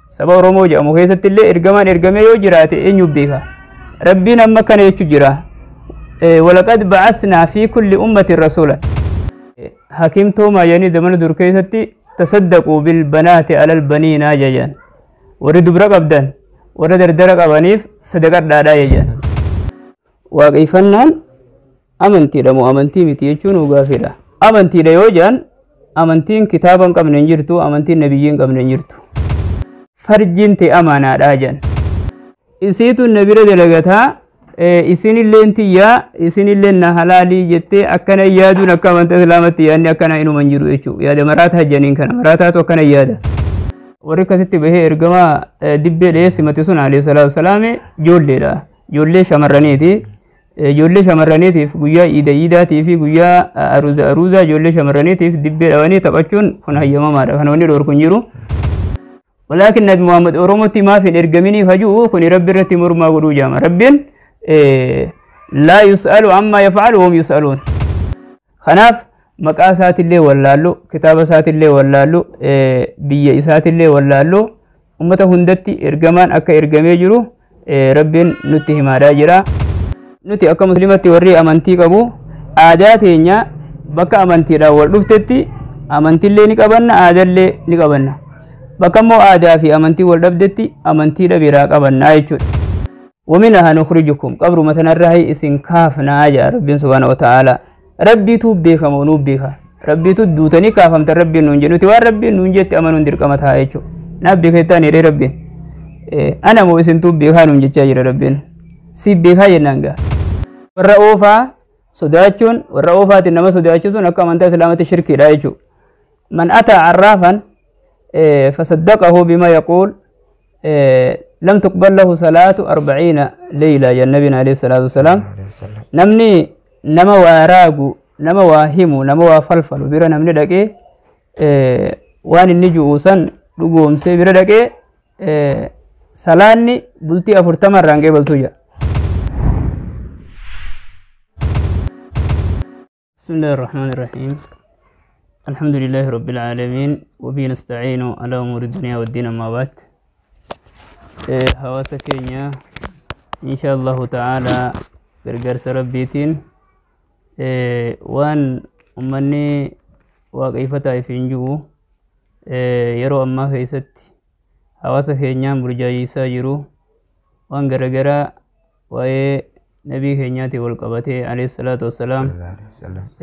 Saba Oromoo jedhamu keessatti illee ergamaan ergamee yoo jiraate eenyu beeka? Rabbiin amma kana jechuu jira. Walaqad ba'asnaa fi kulli ummatin rasuula. Hakiim Toomaa jedhanii zamana dur keessatti tasaddaquu bil banaati alal baniinaa jedhan. Warri dubra qabdan warra dardara qabaniif sadaqadhaadhaa jedhan. Waaqeffannaan amantiidha moo amantii miti jechuun gaafiidha. Amantiidha yoo jedhan amantiin kitaaba hin qabne hin jirtu, amantiin nabiyyi hin qabne hin jirtu. Farjiin ta'e amanaadhaa jedhan. Isiitu na bira dalagataa, isinilleen tiyyaa, isinilleen na halaalii jettee akkana yaaduun akka amantaa islaamatti yaadni akkana inuma hin jiru jechuudha. Yaada maraataa jedhaniin kana maraataatu akkana yaada. Warri akkasitti bahee ergamaa dibbee dhahee simate sun alayhi salaatu wasalaam ijoolleedha. Ijoollee shamarraniiti. Ijoollee shamarraniitiif guyyaa iida iidaatii fi guyyaa aruuza aruuzaa ijoollee shamarraniitiif dibbee dhawanii taphachuun kun hayyamamaadha. Kana wanni dhorku hin jiru. Walaakin Nabi Muhammad Oromootti maaf hin ergaminiif hajuu kun Rabbi irratti mormaa godhuu jaama. Rabbiin laa yus'alu ammaa yaf'alu hum yus'aluun. Kanaaf maqaa isaatillee wallaallu, kitaaba isaatillee wallaallu, biyya isaatillee wallaallu, ummata hundatti ergamaan akka ergamee jiru Rabbiin nutti himaadhaa jira. Nuti akka muslimatti warri amantii qabu aadaa teenya bakka amantiidhaan wal dhuftetti amantiillee ni qabanna, aadaallee ni qabanna. Bakka immoo aadaa fi amantii wal dhabdetti amantiidha biraa qabannaa jechuudha. Waminahaa nukhrijukum qabruma tanarraa isin kaafnaa jedha Rabbiin subhaanahu wa ta'ala. Rabbiitu beeka moo nuuf beeka? Rabbiitu duutanii kaafamtan Rabbiin nuun jedhu. Nuti waan Rabbiin nuun jette amanuun dirqama ta'a jechuudha. Naaf beeka jettaan jedhee Rabbiin. Ana moo isintuu beekaa nuun jechaa jira Rabbiin. Si beekaa jennaan gaa. Warra oofaa sodaachuun warra oofaatiin nama sodaachisuun akka amantaa islaamatti shirkiidha jechuudha. Man ataa arraafan fasaddaqahu bima yaquul lam tuqbal lahu salaatu 40 leeyla jedhan nabiin alayhi salaatu wasalaam. Namni nama waa raagu, nama waa himu, nama waa falfalu bira namni dhaqee waan inni ju'u san dhugoomsee bira dhaqee salaanni bultii 40 irraan qeebaltuu jedha. بسم الله الرحمن الرحيم. الحمد لله رب العالمين وبه نستعين على أمور الدنيا والدين أما بعد. هواسا كينيا إن شاء الله تعالى غرغر سربيتين وان أمني واقفة في نجو يرو أما فيست هواسا كينيا مرجاي ساجرو وان غرغرا وي نبي كينياتي والقبته عليه الصلاة والسلام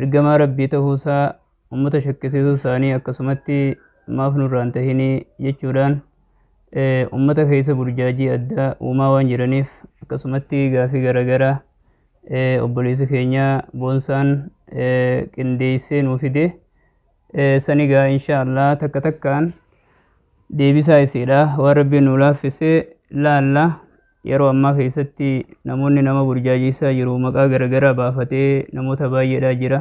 ergamaa Rabbii ta'uusaa uummata shakkisiisuu isaanii akkasumatti maaf nurraan tahini jechuudhaan uummata keessa burjaajii addaa uumaa waan jiraniif akkasumatti gaafii garaagaraa obboleessi keenya boonsaan qindeessee nuu fide sani gaa insha Allah takka takkaan deebisaa isiidha waan Rabbiin nuu laaffisee laalla. Yeroo ammaa keessatti namoonni nama burjaajiisaa jiru maqaa garaagaraa baafatee namoota baay'eedhaa jira.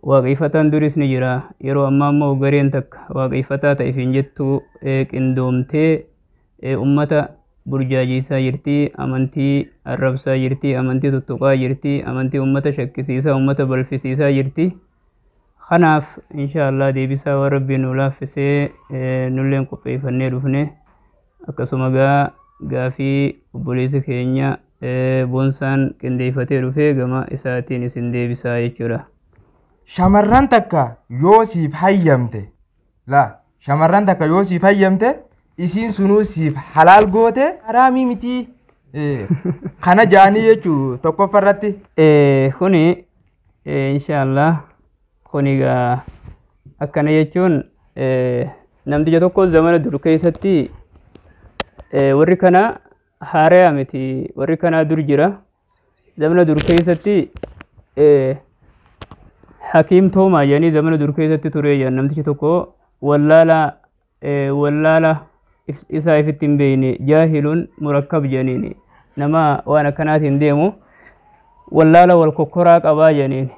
Waaqeffataan duris ni jira. Yeroo ammaa immoo gareen takka waaqeffataa ta'eef hin jettu qindoomtee uummata burjaajiisaa jirti, amantii arrabsaa jirti, amantii tuttuqaa jirti, amantii uummata shakkisiisaa, uummata balfisiisaa jirti. Kanaaf insha Allah deebisaa waan Rabbiin nu laaffisee nulleen qopheeffannee dhufne akkasuma gaa gaafii obboleessi keenya boonsaan qindeeffatee dhufee gama isaatiin isin deebisaa jechuudha. Shamarran takka yoo siif hayyamte laa shamarran takka yoo siif hayyamte isiin sunuu siif halaal goote haraamii miti kana jaanii jechuu tokkoffaa irratti. Kuni inshaallah kuni gaa akkana jechuun namticha tokko zamana dur keessatti warri kana haaraa miti warri kanaa dur jira. Zamana dur keessatti Hakiim Toomaa jedhanii zamana dur keessatti ture jedhan namtichi tokko wallaala isaa ifitti hin beekne jaahiluun murakkab jedhaniini nama waan akkanaatiin deemu wallaala wal kokkoraa qabaa jedhaniini.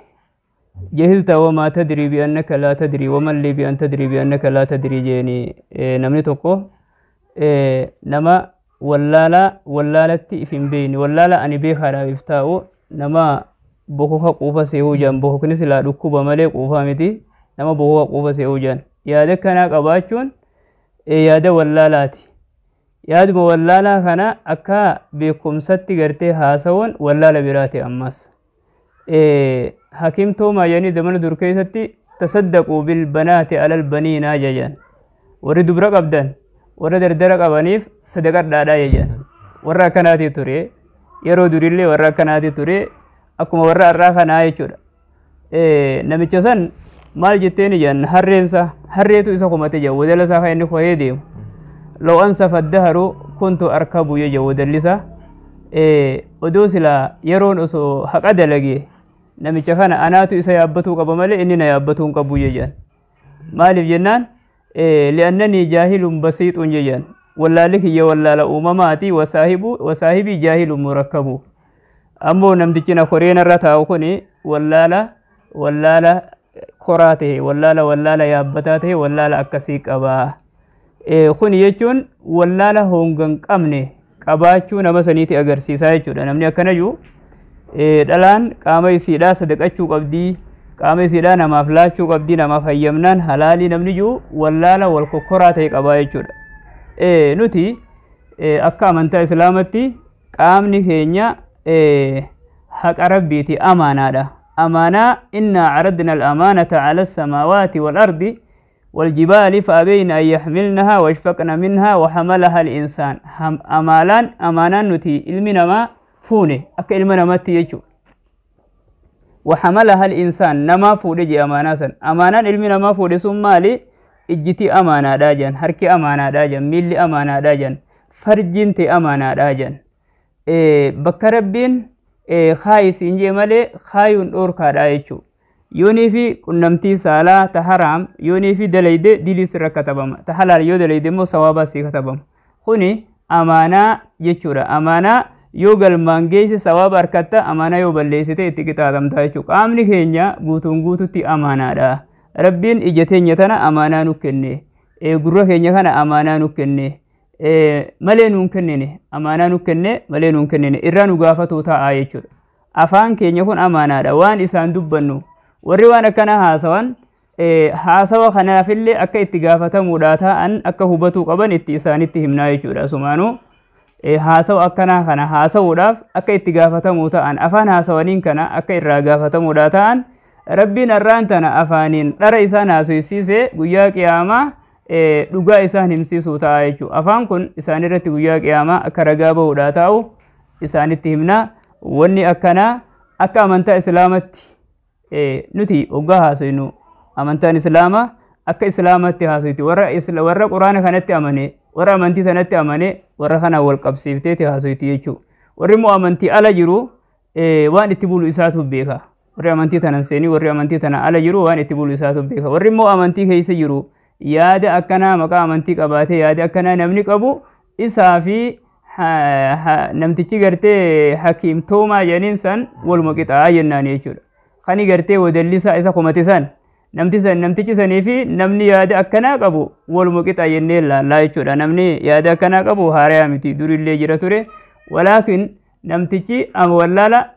Jahilta wamaa tadrii bi'annaka laa tadrii waman lii bi'an tadrii bi'annaka laa tadrii jedhanii namni tokko nama wallaala wallaalatti if hin beekne wallaala ani beekaadhaaf if taa'u nama bokoka quufa seehuu jedhan bokokni silaa dhukkuba malee quufaa miti nama bokoka quufa seehuu jedhan yaada kanaa qabaachuun yaada wallaalaati. Yaaduma wallaalaa kana akka beekumsatti gartee haasawuun wallaala biraati ammas. Hakiim Toomaa jedhanii zamana dur keessatti tasaddaquu bil banaati alal baniinaa jedhan. Warri dubra qabdan warra dardara qabaniif sadaqadhaadhaa jedhan. Warra akkanaati ture. Yeroo durillee warra akkanaati ture. Akkuma warra har'aa kanaa jechuudha. Namicha san maal jetteen jedhan harreensa harreetu isa komate jedhan wadala isaa kan inni koree deemu. Law ansafa ad-dahru kuntu arkabu jedhan wadalli isaa. Odoo silaa yeroon osoo haqa dalage namicha kana anaatu isa yaabbatuu qaba malee inni na yaabbatuu hin qabu jedhan. Maaliif jennaan li'annanii jaahilun basiixun jedhan. Wallaalli kiyya wallaala uumamaati wasaahibii jaahilun murakkabu. Ammoo namtichi na koreen irra taa'u kuni wallaala wallaala koraa ta'e wallaala wallaala yaabbataa ta'e wallaala akkasii qabaa. Kuni jechuun wallaala honga hin qabne qabaachuu nama saniiti agarsiisaa jechuudha. Namni akkana jiru dhalaan qaama isiidhaa sadaqachuu qabdii, qaama isiidhaa namaaf laachuu qabdii, namaaf hayyamnaan halaalii namni jiru wallaala wal kokkoraa ta'e qabaa jechuudha. Nuti akka amantaa Islaamatti qaamni keenya haqa Rabbiiti amaanaadha. Amaanaa innaa caradna al-amaanata cala as-samaawaati wal-ardi والجبال فأبين أن يحملنها واشفقن منها وحملها الإنسان. أمالان أمانان نتي علمنا ما فوني أك علمنا ما تيجو وحملها الإنسان نما فوني جي أمانة سن أمانان علمنا ما فوني ثم لي إجتي أمانة داجن حركي أمانة داجن ميلي أمانة داجن فرجنتي أمانة داجن إيه بكربين إيه خايس إنجي مالي خايون أوركا دايچو yoonii fi qunnamtii saalaa ta haraam yoonii fi dalayde dilii sirra katabama ta halaal yoo dalayde immoo sawaabaa sii katabama. Kuni amaanaa jechuudha. Amaanaa yoo galmaan geesse sawaaba harkatta, amaanaa yoo balleessite itti qixaatamta jechuudha. Qaamni keenya guutuun guututti amaanaadha. Rabbiin ija teenya tana amaanaa nu kenne, gurra keenya kana amaanaa nu kenne malee nuun kennine, amaanaa nu kenne malee nuun kennine irraa nu gaafatu ta'a jechuudha. Afaan keenya kun amaanaadha. Waan isaan dubbannu warri waan akkana haasawan haasawa kanaafillee akka itti gaafatamuudhaa ta'an akka hubatuu qaban itti isaanitti himnaa jechuudha. Asumaanuu haasawa akkanaa kana haasawuudhaaf akka itti gaafatamuu ta'an afaan haasawaniin kana akka irraa gaafatamuudhaa ta'an Rabbiin har'aan tana afaaniin dhara isaan haasofsiise guyyaa qiyaamaa dhugaa isaan himsiisuu ta'a jechuudha. Afaan kun isaan irratti guyyaa qiyaamaa akka ragaa bahuudhaa ta'u isaanitti himnaa. Wanni akkanaa akka amantaa Islaamatti nuti hoggaa haasofnu amantaan Islaamaa akka Islaamatti haasofti. Warra Quraana kanatti amane, warra amantii tanatti amane, warra kana wal qabsiifteeti haasofti jechuudha. Warri immoo amantii ala jiru waan itti bulu isaatu beeka. Warri amantii tanan seenii warri amantii tana ala jiru waan itti bulu isaatu beeka. Warri immoo amantii keessa jiru yaada akkanaa maqaa amantii qabaatee yaada akkanaa namni qabu isaa fi namtichi gartee Hakiim Toomaa jedhaniin san waluma qixaa jennaan jechuudha. Kani gartee wadallisaa isa komate san namtichi sanii fi namni yaada akkanaa qabu waluma qixa jennee laallaa jechuudha. Namni yaada akkanaa qabu haarayaa miti durillee jira ture. Walaakin namtichi wallaala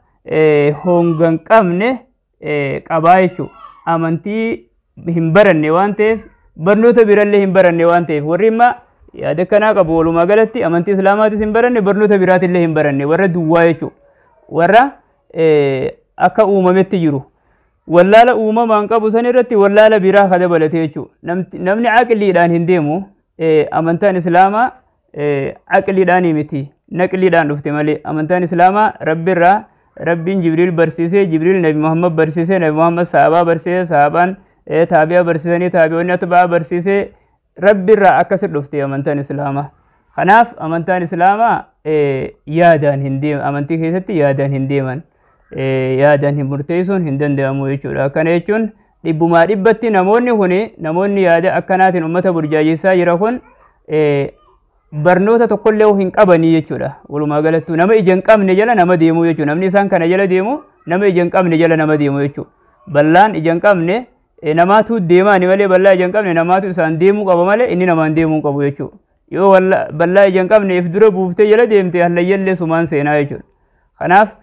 honga hin qabne qabaa jechuudha. Amantii hin baranne waan ta'eef barnoota birallee hin baranne waan ta'eef warri imma yaada akkanaa qabu walumaa galatti amantii Islaamaatis hin baranne barnoota biraatillee hin baranne warra duwwaa jechuudha. Warra akka uumametti jiru. Wallaala uumamaan qabu san irratti wallaala biraa ka dabalate jechuudha. Namni aqliidhaan hin deemu amantaan Islaamaa aqliidhaan miti naqliidhaan dhufte malee amantaan Islaamaa Rabbirraa Rabbiin Jibriil barsiisee Jibriil Nabi Muhammad barsiisee Nabi Muhammad sahabaa barsiisee sahabaan taabi'aa barsiisanii taabi'oonni atba'aa barsiisee Rabbirraa akkasitti dhufte amantaan Islaamaa. Kanaaf amantaan Islaamaa yaadaan hin deeman amantii keessatti yaadaan hin deeman. Yaadaan hin murteessuun hin danda'amu jechuudha. Akkana jechuun dhibbumaa dhibbatti namoonni kuni namoonni yaada akkanaatiin uummata burjaajessaa jira kun barnoota tokkollee hin qabanii jechuudha. Walumaa galattuu nama ija hin qabne jala nama deemu jechuudha. Namni isaan kana jala deemu nama ija hin qabne jala nama deemu jechuudha. Ballaan ija hin qabne namaatu deemaani malee bal'aa ija hin qabne namaatu isaan deemuu qaba malee inni namaan deemuu hin qabu jechuudha. Yoo bal'aa ija hin qabne if dura buuftee jala deemte hallayyallee sumaan seenaa jechuudha. Kanaaf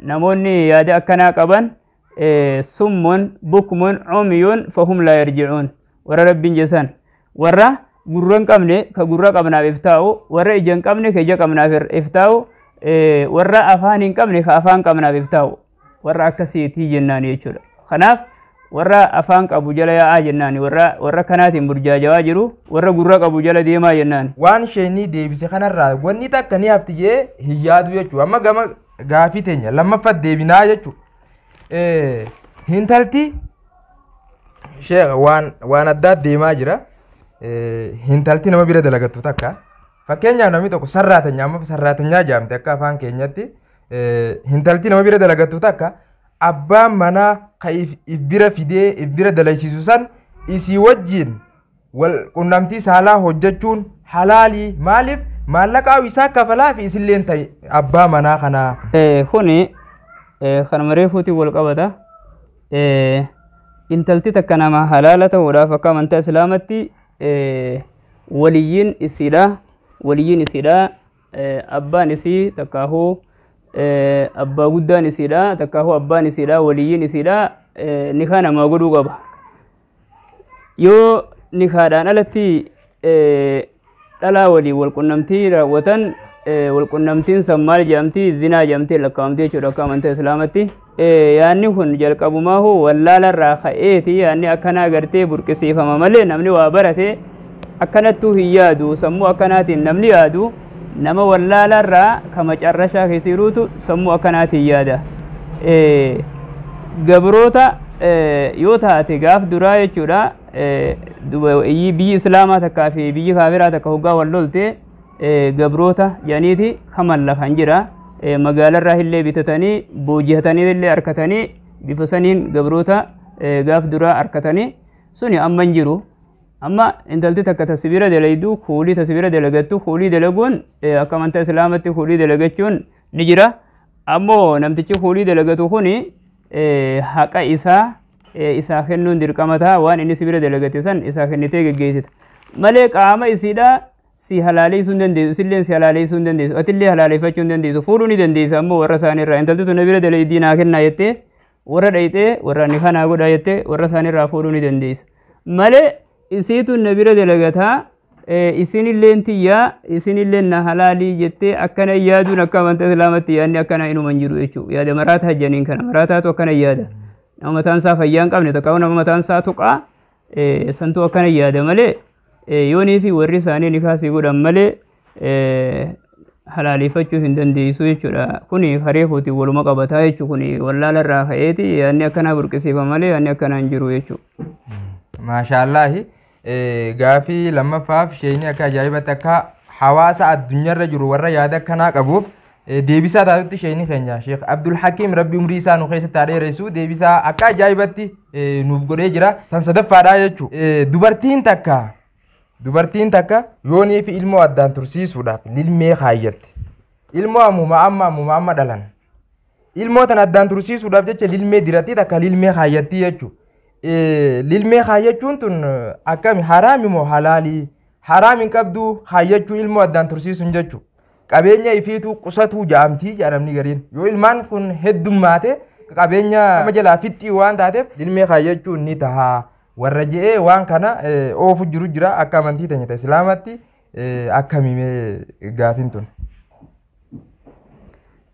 namoonni yaada akkanaa qaban summun bukmun umyun fahum laa yarji'uun warra Rabbiin jesan warra gurra hin qabne ka gurra qabnaaf iftaa'u, warra ija hin qabne ka ija qabnaaf iftaa'u, warra afaan hin qabne ka afaan qabnaaf iftaa'u, warra akkasiitii jennaani jechuudha. Kanaaf warra afaan qabu jala yaa'aa jennaani, warra kanaatiin burjaajawaa jiru, warra gurra qabu jala deemaa jennaani. Waan isheenii deebise kanarraa wanni takka ni hafti jee hin yaadu jechuudha. Amma gama gaafii teenya lammaffaa deebinaa jechuudha. Intalti sheekh waan addaa deemaa jira. Intalti nama bira dalagattu takka. Fakkeenyaaf namni tokko sarraatanyaa amma sarraatanyaa jaamte akka afaan keenyatti intalti nama bira dalagattu takka abbaan manaa ka if bira fidee if bira dalaysiisu san isii wajjin wal qunnamtii saalaa hojjechuun halaalii maaliif maallaqaa isaa kafalaa fi isilleen ta'e abbaa manaa kanaa. Kuni kanuma reefuutiin wal qabata. Intalti takka nama halaala ta'uudhaaf akka amantaa islaamatti waliyyiin isiidha. Waliyyiin isiidha. Abbaan isii takkaahuu abbaa guddaan isiidha. Takkaahuu abbaan isiidha. Waliyyiin isiidha. Nikaa namaa godhuu qaba. Yoo nikaadhaan alatti dhalaa waliin wal qunnamtii raawwatan wal qunnamtiin san maal jedhamti? Zinaa jedhamti lakkaa'amti jechuudha akka amantaa islaamatti. Yaanni kun jalqabumaahu wallaalarraa ka'eeti yaanni akkanaa gartee burqisiifama malee namni waa barate akkanattuu hin yaadu. Sammuu akkanaatiin namni yaadu nama wallaalarraa kama carrashaa keessa jiruutu sammuu akkanaatiin yaada. Gabroota yoo taate gaaf duraa jechuudha biyyi islaamaa takkaa fi biyyi kaafiraa takka hoggaa wal lolte gabroota jedhaniiti kaman lafan jira. Magaalarraa illee bitatanii booji'atanii illee harkatanii bifa saniin gabroota gaaf duraa harkatanii suni amma hin jiru. Amma intalti takka tasbira dalaydu kuulii tasbira dalagattu kuulii dalaguun akka amantaa islaamatti kuulii dalagachuun ni jira. Ammoo namtichi kuulii dalagatu kuni haqa isaa isaa kennuun dirqama ta'a waan inni sibira dalagate san isaa kennitee geggeessita. Malee qaama isiidhaa si halaaleessuu hin dandeessu, isilleen si halaaleessuu hin dandeessu, atillee halaaleeffachuu hin dandeessu, fuudhuu ni dandeessa ammoo warra isaaniirraa intalti tun bira dalaydii naa kennaa jettee warra dhayxee warra ni kanaa godhaa jettee warra isaaniirraa fuudhuu ni dandeessa. Malee isiitu na bira dalagataa isinilleen tiyyaa isinilleen na halaalii jettee akkana yaaduun akka amantaa islaamatti yaadni akkana inuma hin jiru jechuudha. Yaada maraataa jedhaniin kana maraataatu akkana yaada. Nama mataan isaa fayyaa hin qabne takka nama mataan isaa tuqaa santuu akkana yaada malee yoonii fi warri isaanii ni kaasii godhan malee halaaleeffachuu hin dandeessu jechuudha. Kuni kareefuutiin waluma qabataa jechuudha. Kuni wallaalarraa ka'eeti yaadni akkanaa burqisiifa malee yaadni akkanaa hin jiru jechuudha. Maashaallahi gaafii lammaffaaf isheen akka ajaa'ibatti akka hawaasa addunyaarra jiru warra yaada akkanaa qabuuf deebisaa taatutti isheen keenya Sheekh Abdul Hakiim Rabbi umrii isaa nu keessatti haa dheeressu deebisaa akka ajaa'ibatti nuuf godhee jira. Tan sadaffaadhaa jechuudha. Dubartiin takka yoonii fi ilmoo addaan tursiisuudhaaf lilmee kaayyatte. Ilmoo ammuma amma dhalan. Ilmoo tan addaan tursiisuudhaaf jecha lilmee diratti takka lilmee kaayyatti jechuudha. Lilmee kaayyachuun tun akkami haraami moo halaalii? Haraam hin qabdu kaayyachuun ilmoo addaan tursiisuun jechuudha. Qabeenya ifiitu qusatuu jaamtii jedhamni gariin. Yoo ilmaan kun heddummaate qabeenya nama jalaa fixxii waan taateef lilmee kaayyachuun ni taha. Warra je'ee waan kana oofu jiru jira akka amantii teenya islaamatti akkamimee gaafiin tun.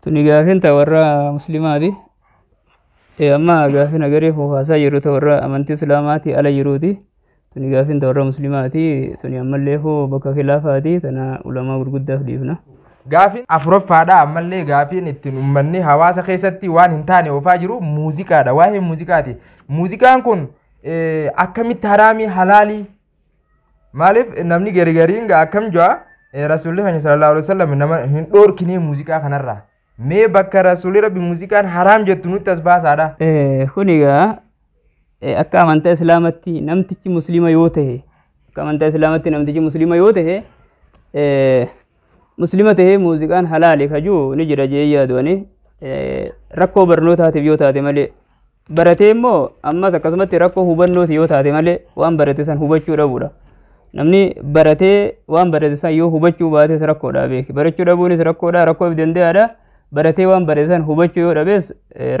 Tuni gaafiin ta warra musliimaati. Amma gaafiin agaree haasaa jiru ta warra amantii islaamaati ala jiruuti. Tuni gaafiin ta warra musliimaati. Tuni ammallee hoo bakka khilaafaati tana ulamaa gurguddaaf dhiifna. Gaafiin afuraffaadha ammallee gaafiin ittiin uummanni hawaasa keessatti waan hin taane oofaa jiru muuziqaadha. Waa'ee muuziqaati. Muuziqaan kun akkamitti haraamii halaalii? Maaliif namni garigariin akkam jaa rasuulli keenya sallallahu alaihi wasallam nama hin dhoorkinee muuziqaa kanarraa. Mee bakka rasuulli rabbi muuziqaan haraam jettu nutti as baasaadha. Kun egaa akka amantaa islaamatti namtichi musliima yoo ta'e akka amantaa islaamatti namtichi musliima yoo ta'e muslima ta'ee muuziqaan halaali kajuu ni jira jee yaaduani rakkoo barnootaatiif yoo taate malee baratee immoo ammas akkasumatti rakkoo hubannooti yoo taate malee waan barate san hubachuu dhabuudha. Namni baratee waan barate san yoo hubachuu baates rakkoodha beeki. Barachuu dhabuunis rakkoodha, rakkoo if danda'aadha. Baratee waan barate san hubachuu yoo dhabees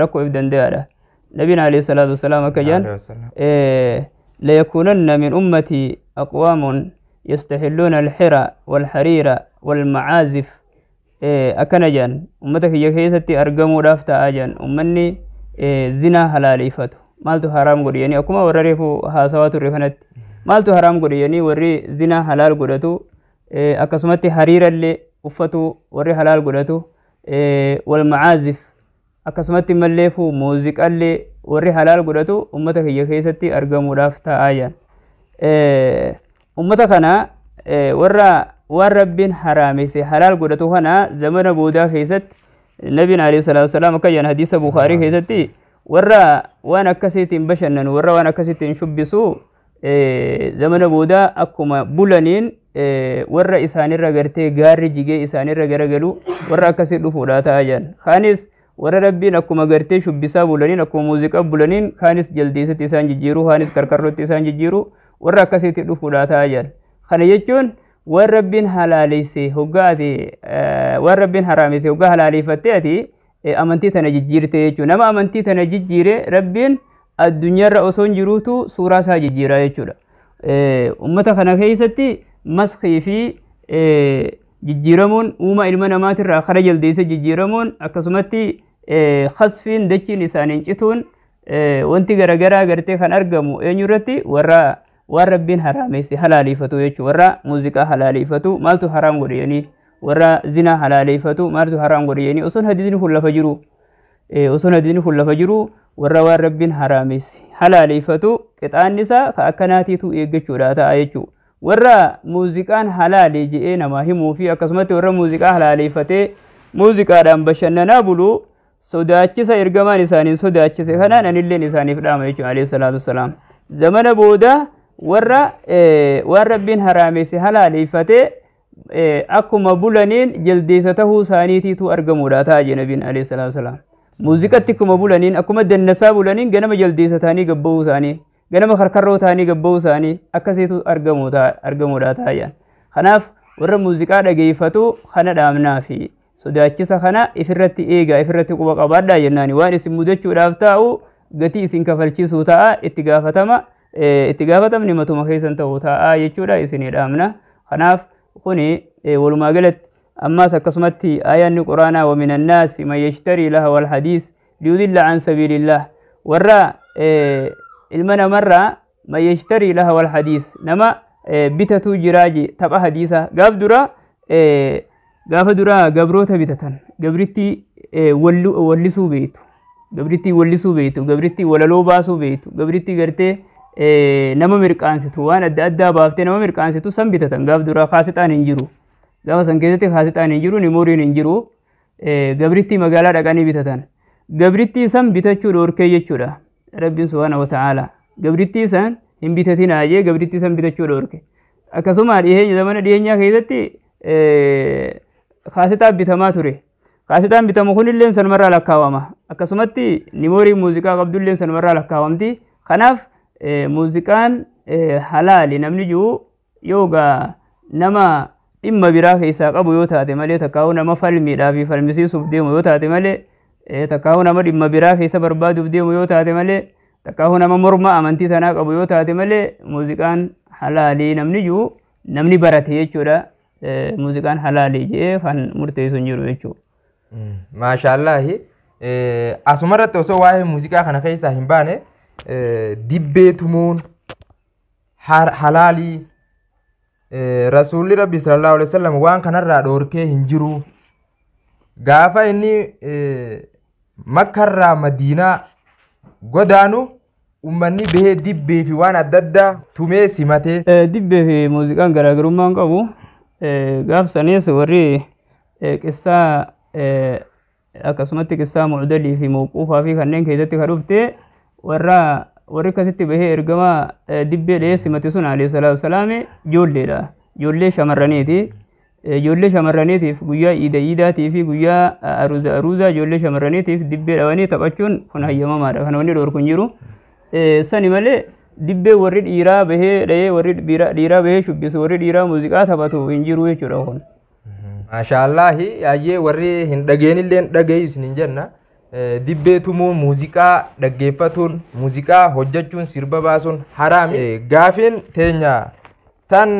rakkoo if danda'aadha. Nabiin alayhi salaatu wassalaam akka jedhan layakuunanna min ummatii aqwaamun Yastahilluuna alxira walhariira walmacaazif. Akkana jedhan, ummata kiyya keessatti argamuudhaaf ta'aa jedhan ummanni zinaa halaaleeffatu. Maaltu haraam godhe jedhanii, akkuma warra reefu haasawaa turre kanatti, maaltu haraam godhe jedhanii warri zinaa halaal godhatu, akkasumatti hariirallee uffatu warri halaal godhatu, walmacaazif, akkasumatti malleefu muuziqaallee warri halaal godhatu ummata kiyya keessatti argamuudhaaf ta'aa jedhan. Ummata kana warra waan Rabbiin haraamese halaal godhatu kana zamana boodaa keessatti Nabiin alayhi salaatu wasalaam akka jedhan hadiisa Bukaarii keessatti, warra waan akkasiitiin bashannanu, warra waan akkasiitiin shubbisu, zamana boodaa akkuma bulaniin warra isaanirra gartee gaarri jigee isaanirra garagalu warra akkasii dhufuudha ta'a jedhan. Kaanis warra Rabbiin akkuma gartee shubbisaa bulaniin, akkuma muuziqaa bulaniin, kaanis jaldeessatti isaan jijjiiru, kaanis karkarrootti isaan jijjiiru, warra akkasiitti dhufuudha ta'a jedhan. Kana jechuun waan Rabbiin halaaleyse hoggaa ati waan Rabbiin haraamese hoggaa halaaleeffattee ati amantii tana jijjiirte jechuudha. Nama amantii tana jijjiire Rabbiin addunyaarra osoo hin jiruutu suuraa isaa jijjiira jechuudha. Ummata kana keessatti maskii fi jijjiiramuun uuma ilma namaatirraa kara jaldeessa jijjiiramuun, akkasumatti khasfiin dachiin isaaniin cituun, wanti garagaraa gartee kan argamu eenyu irratti? Warra waan Rabbiin haraamesse halaaleeffatu jechuudha. Warra muuziqaa halaaleeffatu maaltu haraam godhe jedhanii, warra zinaa halaaleeffatu maaltu haraam godhe jedhanii, osoon hadiisni kun lafa jiru, osoon hadiisni kun lafa jiru, warra waan Rabbiin haraamesse halaaleeffatu qixaanni isaa ka akkanaatiitu eeggachuudha ta'a jechuudha. Warra muuziqaan halaale je'ee namaa himuu fi akkasumatti warra muuziqaa halaaleeffatee muuziqaadhaan bashannanaa bulu sodaachisa ergamaan isaaniin sodaachise kanaan anilleen isaaniif dhaama jechuudha alayhi salaatu wassalaam. Zamana booda warra waan Rabbiin haraamesse halaaleeffatee akkuma bulaniin jaldeessa tahuu isaaniitiitu argamuudha ta'a jedhe nabiin alayhi salaatu wassalaam. Muuziqatti akkuma bulaniin, akkuma dannasaa bulaniin, ganama jaldeessa ta'anii gabbahuu isaanii, ganama karkarroo ta'anii gabbahuu isaanii akkasiitu argamuudha ta'a jedhan. Kanaaf warra muuziqaa dhageeffatu kana dhaamnaa fi sodaachisa kana ifirratti eegaa, ifirratti quba qabaadhaa jennaani. Waan isin mudachuudhaaf taa'u gatii isin kafalchiisuu ta'a, itti gaafatama itti gaafatamni matuma keessan ta'uu ta'a jechuudha isinii dhaamna. Kanaaf kuni walumaa galatti ammaas akkasumatti aayaanni quraanaa wa min annaasi man yashtarii laha wal hadiis liyudilla an sabiilillah, warra ilma namarraa man yashtarii laha wal hadiis, nama bitatu jiraaji tapha hadiisa. Gaaf dura gaafa dura gabroota bitatan, gabrittii wallisuu beeytu, gabrittii wallisuu beeytu, gabrittii walaloo baasuu beeytu, gabrittii gartee nama mirqaansitu, waan adda addaa baaftee nama mirqaansitu san bitatan. Gaaf dura kaasixaan hin jiru, gaafa san keessatti kaasixaan hin jiru, nimoriin hin jiru, gabrittii magaalaa dhaqanii bitatan. Gabrittii san bitachuu dhoorkee jechuudha Rabbiin subhaana wa ta'aala. Gabrittii san hin bitatinaa jee gabrittii san bitachuu dhoorke. Akkasuma dhiyeenya zamana dhiyeenyaa keessatti kaasixaan bitamaa ture. Kaasixaan bitamu kunillee sanumarraa lakkaawama. Akkasumatti nimoorii muuziqaa qabdullee sanumarraa lakkaawamti. Kanaaf muuziqaan halaali namni jiru yoogaa nama dhimma biraa keessaa qabu yoo taate malee, takkaa'uu nama falmiidhaa fi falmisiisuuf deemu yoo taate malee, takkaa'uu nama dhimma biraa keessa barbaaduuf deemu yoo taate malee, takkaa'uu nama morma amantii tanaa qabu yoo taate malee, muuziqaan halaalii namni jiru namni barate jechuudha. Muuziqaan halaalii jedhee kan murteessu hin jiru jechuudha. Maashaallahi. Asumarratti osoo waa'ee muuziqaa kana keessaa hin baane, dibbee tumuun halaalii, Rasuulli Rabbi sallallahu alaihi wasallam waan kanarraa dhoorkee hin jiru. Gaafa inni Makkarraa Madiinaa godaanu ummanni bahee dibbee fi waan adda addaa tumee simatee. Dibbee fi muuziqaan garaagarummaa hin qabu. Gaaf sanis warri qissaa akkasumatti qissaa mucdalii fi mawquufaa fi kanneen keessatti kan dhufte, warra warri akkasitti bahee ergama dibbee dhahee simate sun alayhi salaatu wasalaam ijoolleedha. Ijoollee shamarraniiti. Ijoollee shamarraniitiif guyyaa iida iidaatii fi guyyaa aruuza aruuzaa ijoollee shamarraniitiif dibbee dhawanii taphachuun kun hayyamamaadha. Kan wanni dhoorku hin jiru. Sani malee dibbee warri dhiiraa bahee dhahee, warri dhiiraa bahee shubbisu, warri dhiiraa muuziqaa taphatu hin jiru jechuudha kun. Maashaallahi, ayyee warri hin dhageenillee dhagayu isin hin jenna. Dibbee tumuun, muuziqaa dhaggeeffatuun, muuziqaa hojjechuun, sirba baasuun haraami. Gaafiin teenya Tan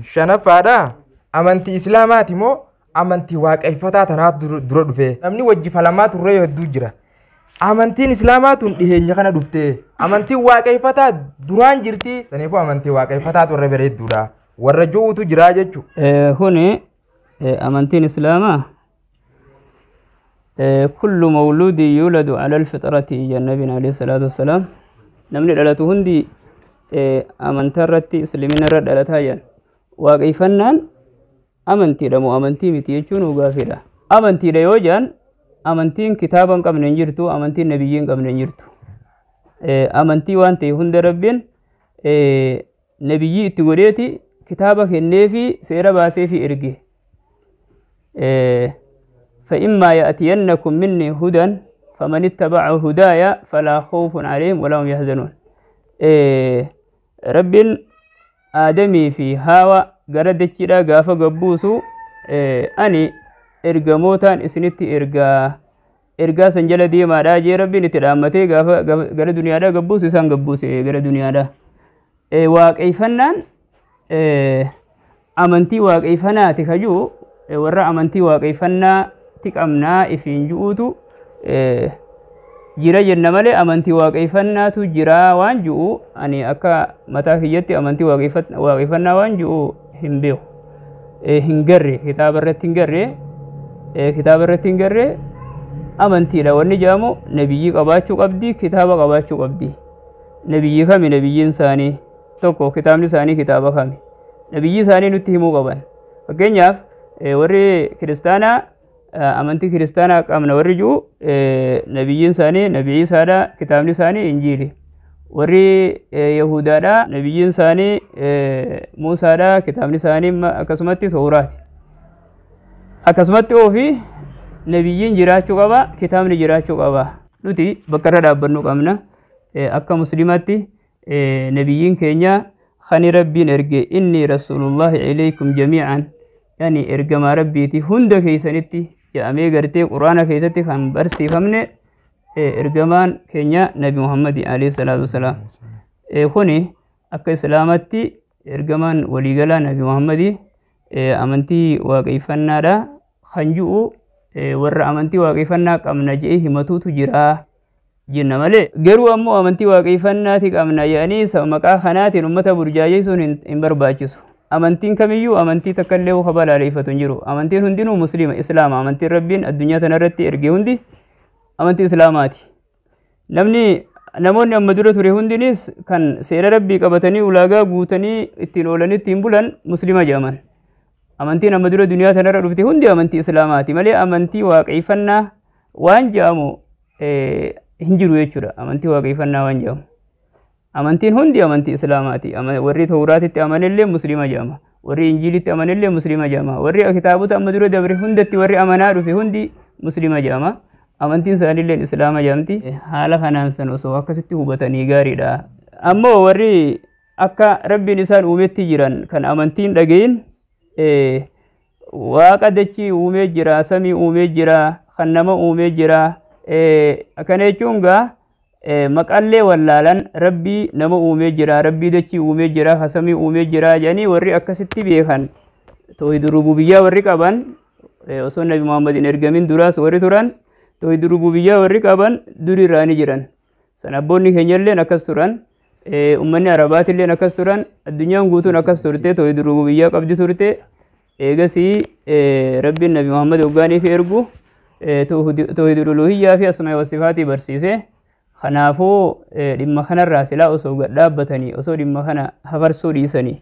shanaffaadha amantii islaamaati moo amantii waaqeffataa tanaatu dura dhufe? Namni wajji falamaa turre hedduu jira. Amantiin islaamaa tun dhiheenya kana dhufte, amantiin waaqeffataa duraan jirti. Saniifuu amantii waaqeffataatu irra bareedduudha warra jiruutu jira jechuudha. Kuni amantiin islaamaa kullu mawluudin yuuladu ala alfitrati jedhan nabiin alayhi salaatu wassalaam. Namni dhalatu hundi amantaa irratti, islimina irra dhalataa jedhan. Waaqeffannaan amantiidha moo amantii miti jechuun gaafiidha. Amantiidha yoo jedhan, amantiin kitaaba hin qabne hin jirtu, amantiin nabiyyii hin qabne hin jirtu. Amantii waan ta'e hunda rabbiin nabiyyii itti godheeti kitaaba kenneefi seera baaseefi erge. فإما يأتينكم مني هدى فمن اتبع هدايا فلا خوف عليهم ولا هم يحزنون. رب آدمي في هاوى gara dachiidhaa gaafa gabbuusu, ani ergamootaan isinitti ergaa, ergaa san jala deemaadhaa jee rabbiin itti dhaammatee gaafa gara duniyaadhaa gabbuusu isaan gabbuuse gara duniyaadhaa. Waaqeeffannaan amantii waaqeeffanaati kajuu warra amantii waaqeeffannaatti qabnaa ifiin ju'uutu jira jenna malee, amantii waaqeeffannaatu jira waan ju'u ani akka mataa kiyyatti amantii waaqeeffannaa waan ju'u hin beeku. Hin garre, kitaaba irratti hin garre, kitaaba irratti hin garre. Amantiidha wanni jedhamu nabiyyii qabaachuu qabdi, kitaaba qabaachuu qabdi. Nabiyyii kami nabiyyiin isaanii tokko, kitaabni isaanii kitaaba kami, nabiyyii isaanii nutti himuu qaban. Fakkeenyaaf warri kiristaanaa amantii kiristaanaa qabna warri jiru, nabiyyiin isaanii nabi Iisaadha, kitaabni isaanii Injiili. Warri Yahudaadha nabiyyiin isaanii Muusaadha, kitaabni isaanii akkasumatti Tooraati. Akkasumatti ofii nabiyyiin jiraachuu qaba, kitaabni jiraachuu qaba. Nuti bakka irra dhaabbannu qabna. Akka musliimaatti nabiyyiin keenya kan rabbiin erge, inni rasuulullahi ilaykum jamii'an, yani ergamaa rabbiiti hunda keeysanitti jedhamee gartee quraana keessatti kan barsiifamne ergamaan keenya nabi Muhammadi alayhi salaatu wasalaam. Kuni akka islaamatti ergamaan waliigalaa nabi Muhammadi. Amantii waaqeffannaadha kan ji'u warra amantii waaqeffannaa qabna jedhee himatuutu jira jenna malee, garuu ammoo amantii waaqeffannaati qabna jedhanii maqaa kanaatiin ummata burjaajessuun hin barbaachisu. Amantiin kamiyyuu amantii takka illee kabalaaleffatu hin jiru. Amantiin hundinuu musliima, islaama. Amantiin rabbiin addunyaa tanarratti erge hundi amantii islaamaati. Namni namoonni amma dura ture hundinis kan seera rabbii qabatanii ulaagaa guutanii ittiin oolanii ittiin bulan muslima jedhaman. Amantiin amma dura duniyaa tanarra dhufte hundi amantii islaamaati malee amantii waaqeffannaa waan jedhamu hin jiru jechuudha. Amantii waaqeffannaa waan jedhamu. Amantiin hundi amantii islaamaati. Warri Tawraatitti amanillee muslima jedhama. Warri Injiilitti amanillee muslima jedhama. Warri kitaabota amma dura dabre hundatti warri amanaa dhufe hundi muslima jedhama. Amantiin isaaniillee islaama jedhamti. Haala kanaan san osoo akkasitti hubatanii gaariidha. Ammoo warri akka rabbiin isaan uumetti jiran kan amantiin dhagayin, waaqa dachii uumee jira, samii uumee jira, kan nama uumee jira. Akkana jechuun gaa maqallee wallaalan, rabbii nama uumee jira, rabbii dachii uumee jira, ka samii uumee jira jedhanii warri akkasitti beekan, tawhid rububiyyaa warri qaban, osoo nabi Muhammad hin ergamin duraas warri turan, tawhid rububiyyaa warri qaban durirraa ni jiran. San abboonni keenyalleen akkas turan. Ummanni Arabaatilleen akkas turan. Addunyaan guutuun akkas turte, tawhid rububiyyaa qabdi turte. Eegasii rabbiin nabi Muhammad hoggaaniif ergu tawhid uluhiyyaa fi asmaa wa sifaatii barsiise. Kanaafuu dhimma kanarraa silaa osoo gad dhaabbatanii, osoo dhimma kana hafarsuu dhiisanii.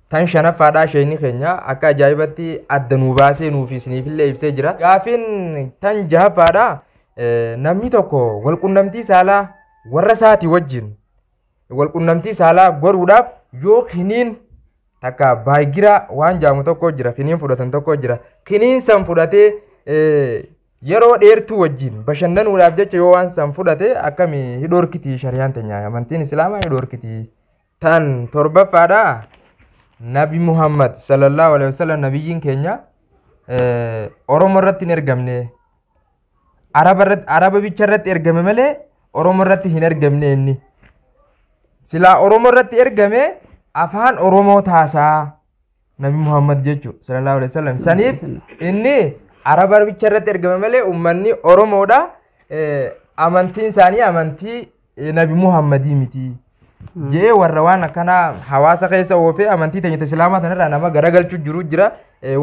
Tan shanaffaadhaa sheekni keenya akka ajaa'ibatti adda nuu baasee nuuf isiniifillee ibsee jira. Gaafiin tan jahaffaadhaa namni tokko walqunnamtii saalaa warra isaatii wajjin walqunnamtii saalaa godhuudhaaf yoo kiniin takka baayigira waan jaamu tokko jira, kiniin fudhatan tokko jira, kiniin san fudhatee yeroo dheertuu wajjin bashannanuudhaaf jecha yoo waan san fudhate akkami, hidhoorkiti shariyaan teenya amantiin islaamaa hidhoorkiti? Tan torbaffaadhaa nabi Muhammad sallallahu alaihi wasallam nabiyyiin keenya Oromoo irratti hin ergamne, Araba irratti, Araba bicha irratti ergame malee Oromoo irratti hin ergamne. Inni silaa Oromoo irratti ergame Afaan Oromoo taasaa Nabi Muhammad jechuudha sallallahu alaihi wasallam. Saniif inni Araba bicha irratti ergame malee uummanni Oromoodha. Amantiin isaanii amantii Nabi Muhammadii miti. Jee warra waan akkanaa hawaasa keessa oofee amantii teenya Islaamaa tanarraa nama garagalchuu jiru jira.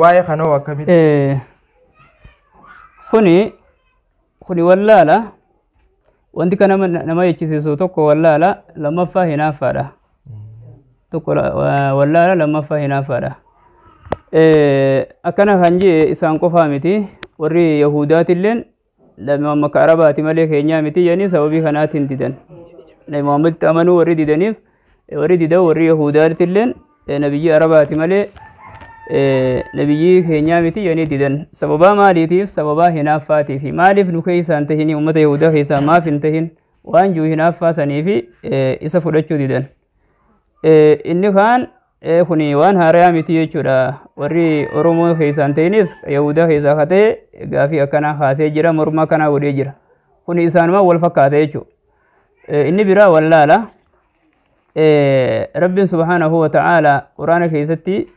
Waa'ee kanoo akkamitti? Kuni wallaala. Wanti kana nama jechisiisu tokko wallaala, lammaffaa hinaaffaadha. Tokko wallaala, lammaffaa hinaaffaadha. Akkana kan jee isaan qofaa miti, warri Yahudaatilleen Nabi Muhammad ka Arabaati malee keenyaa miti jedhanii sababii kanaatiin didan. Nabi Muhammaditti amanuu warri didaniif, warri didan warri Yahudaatilleen nabiyyi Arabaati malee nabiyyi keenyaa miti jedhanii didan. Sababaa maaliitiif? Sababaa hinaaffaatiif. Maaliif nu keessaa hin tahin, uummata Yahudaa keessaa maaf hin tahin waan jiru hinaaffaa saniifi isa fudhachuu didan. Inni kaan kuni waan haarayaa miti jechuudha. Warri Oromoo keessaa hin tahinis Yahudaa keessaa ka ta'e gaafii akkanaa kaasee jira, morma akkanaa godhee jira. Kuni isaanuma wal fakkaata jechuudha. Inni biraa wallaala. Rabbiin subhaanahu wa ta'aala Quraana keessatti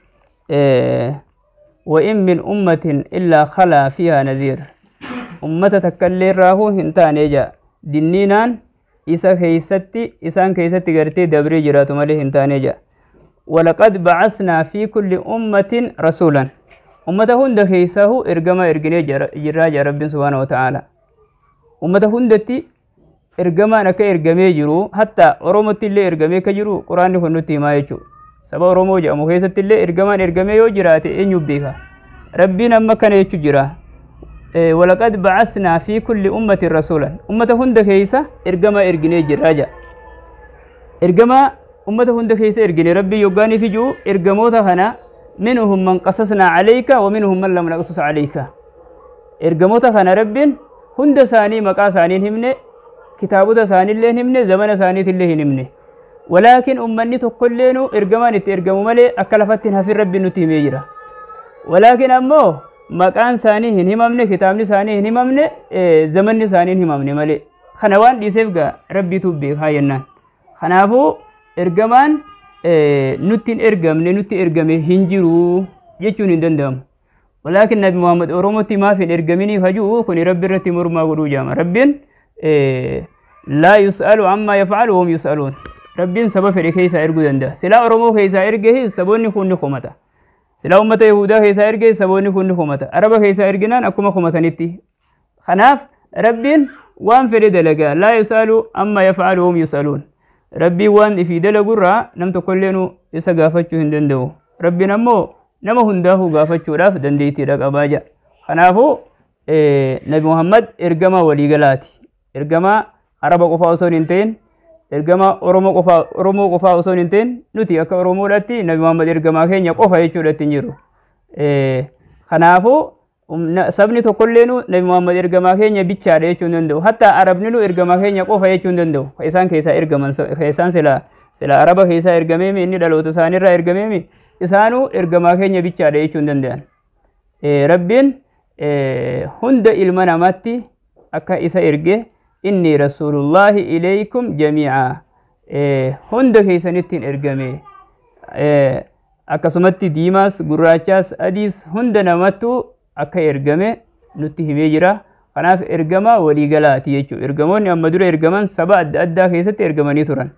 وإن من أمة إلا خلا فيها نذير، أمة تكلي راهو هنتان إجا دنينان إسا كيستي إسان كيستي غرتي دبري جراتو مالي هنتان إجا. ولقد بعثنا في كل أمة رسولا، أمة هند كيساه إرقما إرقني جراج رب سبحانه وتعالى. أمة هندتي إرقما نكا إرقمي جرو، حتى أرومتي اللي إرقمي كجرو قرآن هنوتي ما يجو. Saba Oromoo jedhamu keessatti illee ergamaan ergamee yoo jiraate eenyu beeka? Rabbiin amma kana jechuu jira. Walaqad ba'asnaa fi kulli ummatin rasuulan, ummata hunda keessa ergamaa erginee jirra jedha. Ergamaa ummata hunda keessa ergine Rabbii yoggaanii fi jiru ergamoota kana minhum man qasasnaa alayka wa minhum man lam naqsus alayka. Ergamoota kana Rabbiin hunda isaanii maqaa isaanii hin himne, kitaabota isaaniillee hin himne, zamana isaaniitillee hin himne. ولكن أمني تقولينو إرجمان إترجموا ملي أكل فتن هفي ربي نتيمي جرا. ولكن أمو مكان ثاني هني ممني، كتابني ثاني هني ممني، زمني ثاني هني ممني ملي. خنوان دي سيفجا ربي توبي هاينا. خنافو إرجمان نتين إرجم نتي إرجمي هنجرو يجون دندم. ولكن نبي محمد أرومتي ما في إرجميني هجو كوني ربي رتي مرما غروجام ربين لا يسأل عما يفعل وهم يسألون. ربين سبب في كيسا إرجو دنده. سلا أرومو كيسا إرجه سبوني خون خمتا. سلا أمة يهودا كيسا إرجه سبوني خون خمتا. عرب كيسا إرجنان أكما خمتا نتي. خناف ربين وان فريد لجا لا يسألوا أما يفعل وهم يسألون. ربي وان في دلجورا نم تقولينو إسا قافتشو هندندو. ربي نمو نمو هنده قافتشو راف دنديتي رك أباجا. خنافو نبي محمد إرجما ولي جلاتي. إرجما عرب قفا وصولين ergama Oromoo qofaa osoo hin ta'in nuti akka Oromoodhaatti Nabi Muhammad ergamaa keenya qofa jechuudhaatti hin jiru. Kanaafuu sabni tokkolleenu Nabi Muhammad ergamaa keenya bichaadha jechuu hin danda'u. Hatta Arabni nu ergamaa keenya qofa jechuu hin danda'u. Isaan keessaa ergaman isaan sila Araba keessaa ergameemi inni dhaloota isaaniirraa ergameemi isaanuu ergamaa keenya bichaadha jechuu hin danda'an. Rabbiin hunda ilma namaatti akka isa erge inni rasuulullaahi ilaykum jamii'a hunda keessanittiin ergame. Akkasumatti diimaas gurraachaas adiis hunda namattu akka ergame nutti himee jira. Kanaaf ergama waliigalaati jechuudha. Ergamoonni amma dura ergaman saba adda addaa keessatti ergamanii turan.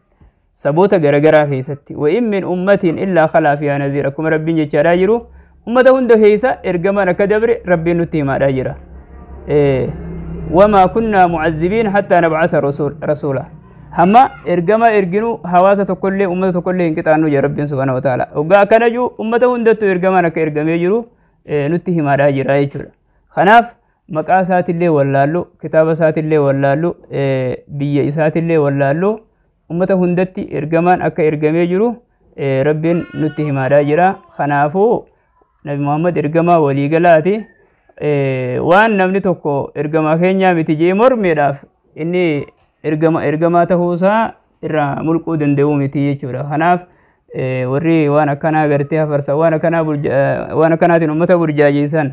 Saboota garagaraa keessatti. Wa in min ummatin illaa khalaa fiihaa naziir. Akkuma Rabbiin jechaadhaa jiru ummata hunda keessa ergamaan akka dabre Rabbiin nutti himaadhaa jira. وما كنا معذبين حتى نبعث رسولا. هما إرجما إرجنو حواسة كل أمة كل إنك تعنو يا رب سبحانه وتعالى. وجا كنجو أمة هندتو إرجما نك إرجما يجرو نتيه ما راجي رايجر. خناف مقاسات اللي ولا له كتابة سات اللي ولا له بيا إسات اللي ولا له أمة هندتي إرجما أك إرجما يجرو رب نتيه ما راجرا. خنافو نبي محمد إرجما ولي جلاتي. Waan namni tokko ergamaa keenyaa miti jee mormeedhaaf inni ergamaa ta'uusaa irraa mulquu danda'u miti jechuudha. Kanaaf warri waan akkanaa gartee hafarsan waan akkanaatiin uummata burjaajeessan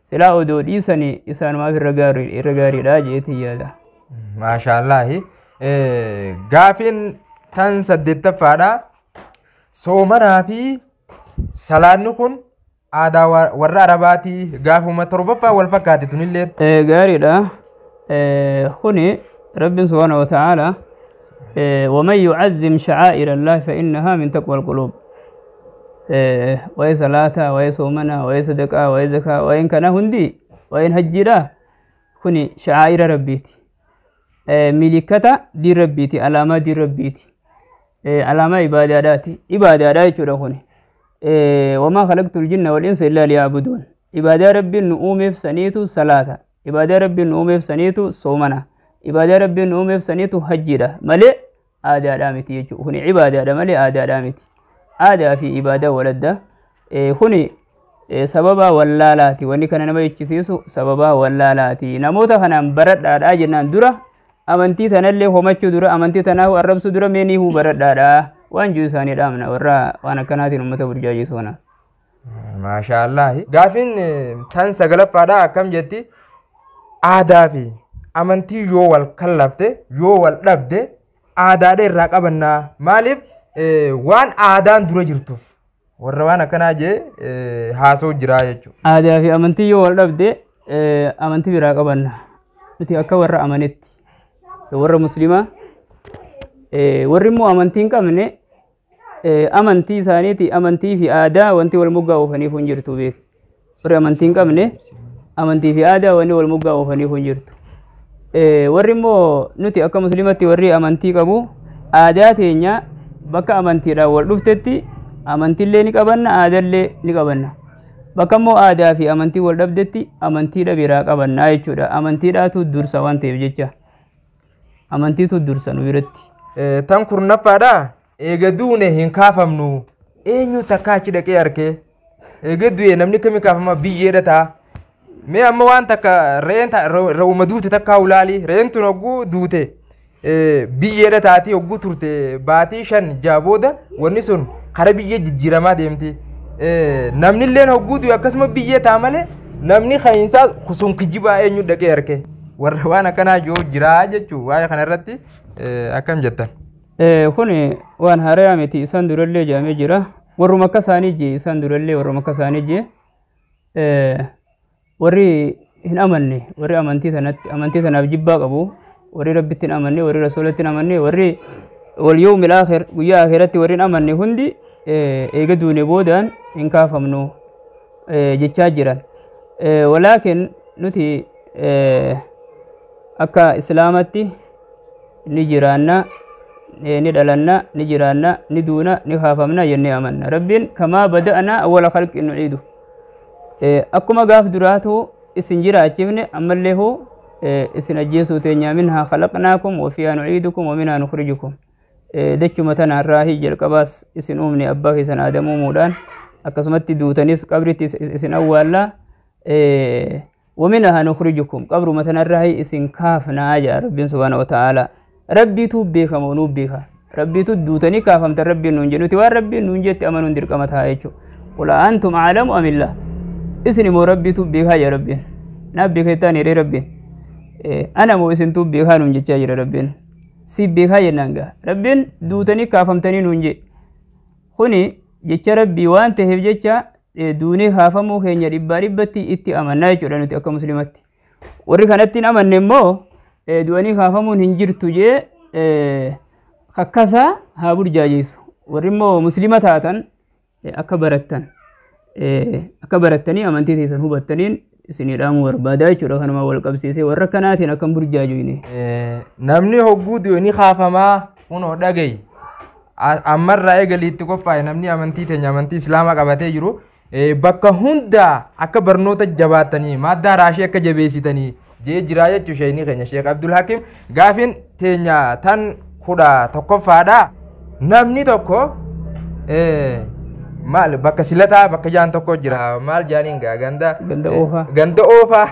silaa odoo dhiisanii isaanumaaf irra gaariidha jeetii yaada. Maashaallahi. Gaafiin tan saddeettaffaadha. Soomanaa fi salaanni kun aadaa warra Arabaatii gaafuma torbaffaa wal fakkaate tunillee. Gaariidha. Kuni Rabbiin subhaanahu wa ta'aala ومن يعظم شعائر الله فإنها من تقوى القلوب. Waa'ee salaataa, waa'ee soomanaa, waa'ee sadaqaa, waa'ee zakaa, waa'een kanaa hundi, waa'een hajjiidha. Kuni sha'aa'ira Rabbiiti. Milikkata diin Rabbiiti, alaamaa diin Rabbiiti. Alaamaa ibaadaadhaati. Ibaadaadha jechuudha kuni. وما خلقت الجن والإنس إلا ليعبدون. Ibaadaa Rabbiin nu uumeef saniitu salaata. Ibaadaa Rabbiin nu uumeef saniitu soomana. Ibaadaa Rabbiin nu uumeef saniitu hajjiidha malee aadaadhaa miti jechuudha. Kuni ibaadaadha malee aadaadhaa miti. Aadaa fi ibaadaa waladda. Kuni sababa wallaalaati. Wanni kana nama jechisiisu sababa wallaalaati. Namoota kanaan baradhaadhaa jennaan dura amantii tanallee homachuu dura amantii tanaa arrabsuu dura meeniihuu baradhaadhaa waan jiru isaanii dhaamna warra waan akkanaatiin uummata burjaajisu kana. Maashaallah. Gaafiin tan sagalaffaadha akkam jetti aadaa fi amantii yoo wal kallafte yoo wal dhabde aadaadha irraa qabannaa maaliif waan aadaan dura jirtuuf warra waan akkanaa jee haasoo jira jechuudha. Aadaa fi amantii yoo wal dhabde amantii biraa qabanna. Nuti akka warra amanetti warra musliimaa warri immoo amantii hin qabne amantii isaaniiti amantii fi aadaa wanti wal moggaa oofaniif hin jirtu beek. Warri amantii hin qabne amantii fi aadaa wanni wal moggaa oofaniif hin jirtu. Warri immoo nuti akka musliimatti warri amantii qabu aadaa teenya bakka amantiidhaan wal dhuftetti amantiillee ni qabanna aadaallee ni qabanna. Bakka immoo aadaa fi amantii wal dhabdetti amantiidha biraa qabanna jechuudha. Amantiidhaatu dursa waan ta'eef jecha. Amantiitu dursa nu biratti. Tan kurnaffaadha eega duune hin kaafamnu eenyu takka achi dhaqee arkee eega du'e namni kami kaafama biyyeedha ta'a. Mee amma waan takka re'een re'uma duute takka ulaali re'een tun hogguu duute biyyeedha taati hogguu turte baatii 5-6 booda wanni sun kara biyyee jijjiiramaa deemti. Namni illeen hogguu du'e akkasuma biyyee ta'a malee namni ka'iinsaa sun kijibaa eenyu dhaqee arkee warra waan akkanaa jiru jira jechuu waa'ee kanarratti akkam jettan. Kun waan haaraa miti isaan durallee jedhamee jira. Warruma akka isaanii jee isaan durallee warruma akka isaanii jee warri hin amanne warri amantii tanatti amantii tanaaf jibbaa qabu warri Rabbitti hin amanne warri Rasuulatti hin amanne warri wal yawmil aakhir guyyaa akhiratti warri hin amanne hundi eega duune boodaan hin kaafamnu jechaa jiran. Walaakin nuti akka Islaamatti ni jiraanna ni dhalanna ni jiraanna ni duuna ni kaafamna jennee amanna. Rabbiin kamaa bada'naa awwala khalqin nuciidu. Akkuma gaaf duraatu isin jiraachifne ammallee hoo isin ajjeesuu teenya minhaa khalaqnaakum wa fiihaa nuciidukum wa minhaa nukhrijukum. Dachuma tanarraa jalqabaas isin uumne abbaa keessan Aadam uumuudhaan akkasumatti duutanis qabritti isin awwaallaa wa minhaa nukhrijukum qabruma tanarraa isin kaafnaa jedha Rabbiin subhaanahu wa ta'aalaa. Rabbiitu beekama nuuf beeka. Rabbiitu duutanii kaafamtan Rabbiin nuun jedhu. Nuti waan Rabbiin nuun jette amanuun dirqama ta'a jechuudha. Qul antum a'lamu amillah. Isin immoo Rabbiitu beekaa jira Rabbiin. Naaf beekaa jedhee Rabbiin. Ana moo isintu beekaa nuun jechaa jira Rabbiin. Si beekaa jennaan gaa. Rabbiin duutanii kaafamtanii nuun jedhe. Kuni jecha Rabbii waan ta'eef jecha duunee kaafamuu keenya 100% itti amannaa jechuudha nuti akka musliimatti. Warri kanatti hin amanne immoo du'anii kaafamuun hin jirtu jee kakkasaa haa burjaajeessu. Warri immoo musliima taatan akka barattan akka barattanii amantii teessan hubattaniin isinii dhaamuu barbaada jechuudha. Kanuma wal qabsiisee warra kanaatiin akka hin burjaajoyne. Namni hogguu du'e ni kaafamaa kunoo dhagayi. Ammarraa eegaliitti qophaa'e namni amantii teenya amantii Islaamaa qabatee jiru bakka hundaa akka barnoota jabaattanii maaddaa raashii akka jabeessitanii jee jiraa jechuu sheekni keenya Sheekh Abdul Hakim gaafiin teenya tan 11ffaadha. Namni tokko maal bakka silataa bakka jaan tokko jira maal jaaniin gaa ganda Ganda oofaa. Ganda oofaa.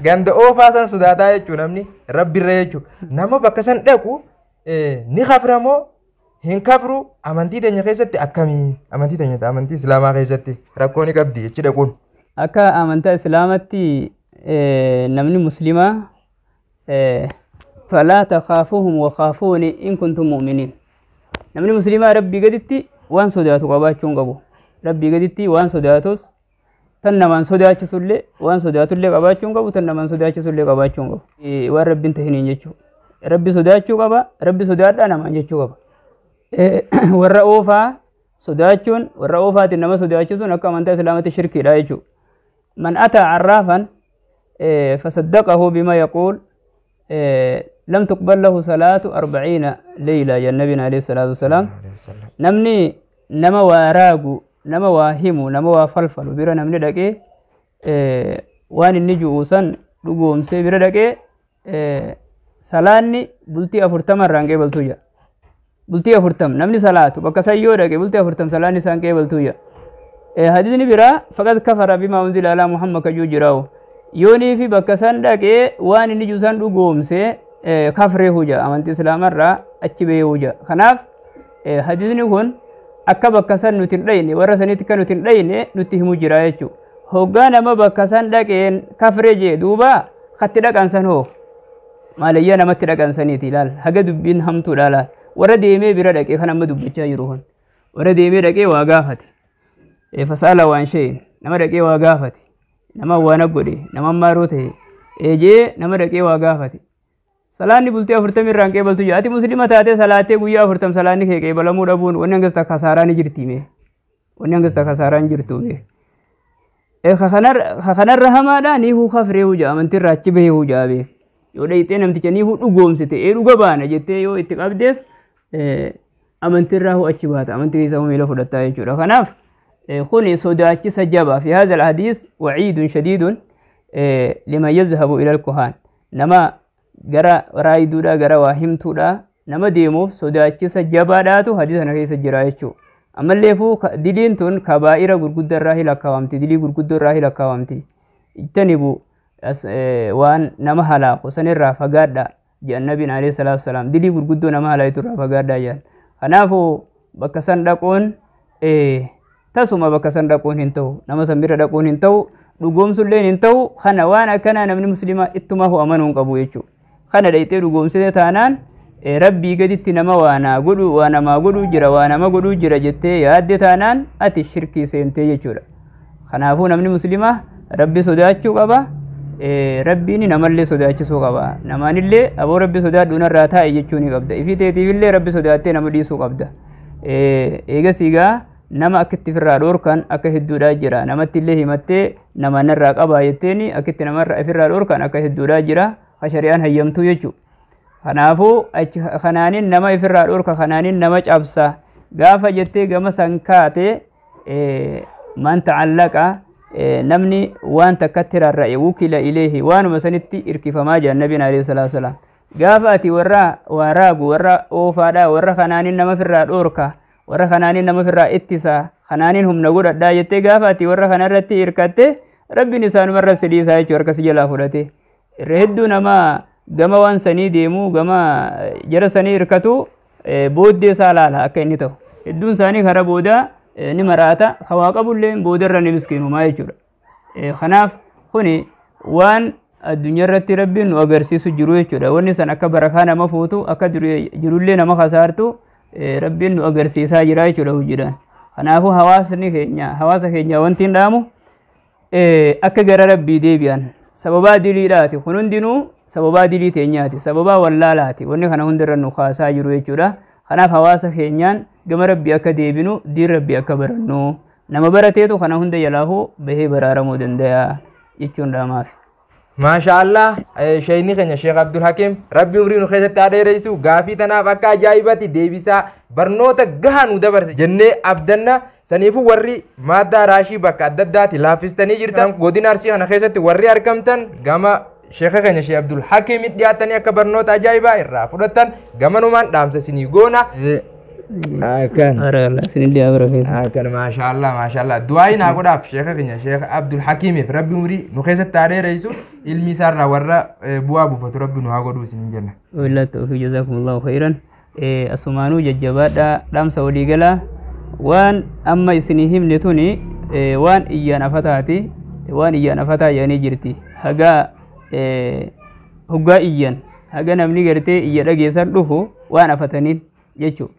Ganda oofaa san sodaataa jechuu namni rabbirra jechuu nama bakka san dhaqu ni kaframoo hin kafru amantii teenya keessatti akkamii amantii teenya amantii Islaamaa keessatti rakkoo ni qabdi jechi dhaquun. Akka amantaa Islaamatti namni musliimaa falaa takhaafuhum wa khaafuuni in kuntum mu'miniin. Namni musliimaa Rabbii gaditti waan sodaatu qabaachuu hin qabu. Rabbii gaditti waan sodaatus tan namaan sodaachisullee waan sodaatullee qabaachuu hin qabu, tan namaan sodaachisullee qabaachuu hin qabu. Waan rabbiin tahiniin jechuudha. Rabbi sodaachuu qaba, rabbi sodaadhaa namaan jechuu qaba. Warra oofaa sodaachuun, warra oofaatiin nama sodaachisuun akka amantaa islaamatti shirkiidha jechuudha. Man ataa arraafan fasaddaqahu bima yaquul lam tuqbal lahu salaatu 40 leeyla jedhan nabiin alayhi salaatu wasalaam. Namni nama waa raagu, nama waa himu, nama waa falfalu bira namni dhaqee waan inni ju'u san dhugoomsee bira dhaqee salaanni bultii 40 irraan qeebaltuu jira. Bultii 40 namni salaatu bakka san yoo dhaqe bultii 40 salaanni isaan qeebaltuu jira. Hadiisni biraa faqad kafara bimaa unzila alaa Muhammad kajuu jiraawu. Yoonii fi bakka san dhaqee waan inni jiru san dhugoomsee kafree huja amantii islaamarraa achi bahee huja. Kanaaf hadiisni kun akka bakka san nuti hin dhayne warra sanitti akka nuti hin dhayne nutti himu jira jechuudha. Hoggaa nama bakka san dhaqeen kafree jee duuba katti dhaqan san hoo maalayyaa namatti dhaqan saniiti ilaal haga dubbiin hamtuudha laal. Warra deemee bira dhaqee kan amma dubbachaa jiru kun warra deemee dhaqee waa gaafate. Fasaala waan shay'in nama dhaqee waa gaafate, nama waan godhe, nama maaroo ta'e ejee nama dhaqee waa gaafate. Salaanni bultii 40 irraan qeebaltu jira. Ati muslima taatee salaattee guyyaa 40 salaanni kee qeebalamuu dhabuun wanni hangas takka kasaaraa ni jirti mee? Wanni hangas takka kasaaraa hin jirtu mee? Kanarra hamaadha ni huu kafree huja amantiirraa achi bahee huja beek. Yoo dhayxee namticha ni huu dhugoomsite dhuga baana jettee yoo itti qabdeef amantiirraa huu achi baata amantii keessaa miila fudhattaa jechuudha. Kanaaf kuni sodaachisa jabaa fi haadha alhadiis waciidun shadiidun liman yazhabu ila alkuhaan nama gara raayiduudha gara waa himtuudha nama deemuuf sodaachisa jabaadhaatu hadiisa kana keessa jira jechuudha. Ammallee fuu diliin tun kabaa'ira gurguddaa irraa lakkaawamti, dilii gurguddoo irraa lakkaawamti. Ijtanibu waan nama halaaku sanirraa fagaadha jedhan nabiin alayhi salaatu wasalaam. Dilii gurguddoo nama halaakitu irraa fagaadha jedhan. Kanaafuu bakka san dhaquun tasuma bakka san dhaquun hin ta'u, nama san bira dhaquun hin ta'u, dhugoomsulleen hin ta'u. Kana waan akkanaa namni muslimaa ittuma amanuu hin qabu jechuudha. Kana dhayxee dhugoomsite taanaan rabbii gaditti nama waa godhu, waa namaa godhuu jira, waa nama godhuu jira jettee yaadde taanaan ati shirkii seentee jechuudha. Kanaafuu namni muslimaa rabbi sodaachuu qaba. Rabbiin namallee sodaachisuu qaba. Namaanillee aboo rabbi sodaadhu narraa taa'e jechuu ni qabda. Ifii teetiifillee rabbi sodaattee nama dhiisuu qabda. Eegas egaa nama akka itti ofirraa dhoorkan akka hedduudhaa jira. Namatti illee himattee nama narraa qabaa jetteeni akka itti namarraa ofirraa dhoorkan akka hedduudhaa jira. Ka shari'aan hayyamtuu jechuudha. Kanaafuu kanaaniin nama ofirraa dhoorka, kanaaniin nama cabsa. Gaafa jettee gama san kaate man ta'allaqa namni waan takkatti rarra'e wukila ileehi waanuma sanitti irkifamaa jedhan nabiin alayhi salaatu wasalaam. Gaafa ati warra waa raagu, warra oofaadhaa, warra kanaaniin nama ofirraa dhoorka, warra kanaaniin nama ofirraa ittisa, kanaaniin humna godhadhaa jettee gaafa ati warra kanarratti hirkatte rabbiin isaanumarra si dhiisaa jechuudha, harka si jalaa fudhate. Irra hedduu nama gama waan sanii deemu, gama jara sanii hirkatu booddee isaa laala akka inni ta'u. Hedduun isaanii karaa boodaa ni maraata, hawaa qabullee boodarra ni miskiinumaa jechuudha. Kanaaf kuni waan addunyaa irratti rabbiin nu agarsiisu jiru jechuudha. Wanni san akka barakaa nama fuutu, akka jirullee nama kasaartu rabbiin nu agarsiisaa jira jechuudha hojiidhaan. Kanaafuu hawaasni keenya, hawaasa keenya wanti hin dhaamu akka gara rabbii deebi'an. Sababaa diliidhaati. Kun hundinuu sababaa dilii teenyaati. Sababaa wallaalaati. Wanni kana hundarra nu kaasaa jiru jechuudha. Kanaaf hawaasa keenyaan gama rabbii akka deebinu, diin rabbii akka barannu, nama barateetu kana hunda jalaahuu bahee baraaramuu danda'a jechuun dhaamaaf. Maashaallah sheeyni keenya Sheekh Abdul Hakim rabbi umrii nu keessatti haa dheeressu. Gaafii tanaaf akka ajaa'ibatti deebisaa barnoota gahaa nu dabarse jennee abdanna. Saniifuu warri maaddaa raashii bakka adda addaati laaffistanii jirtan godina Arsii kana keessatti warri argamtan gama Sheekha keenya Sheekh Abdul Hakim dhiyaatanii akka barnoota ajaa'ibaa irraa fudhatan gamanumaan dhaamsa isinii goona. Akkan. Isinillee haa barakeessu. Akkan maashaallah maashaallah. Du'aayi naa godhaaf sheekha keenya Sheekh Abdul Hakimiif rabbi umrii nu keessatti haa dheeressu, ilmi isaarraa warra bu'aa buufatu rabbi nu haa godhu isiniin jenna. Wabillahi tawfiiq, jazaakumullahu khayran. Asumaanuu jajjabaadhaa dhaamsa waliigalaa waan amma isinii himne tuni waan iyyaan afataati, waan iyyaan afataa jedhanii jirti. Haga hoggaa iyyan haga namni gartee iyya dhageessan dhufu waan afataniin jechuudha.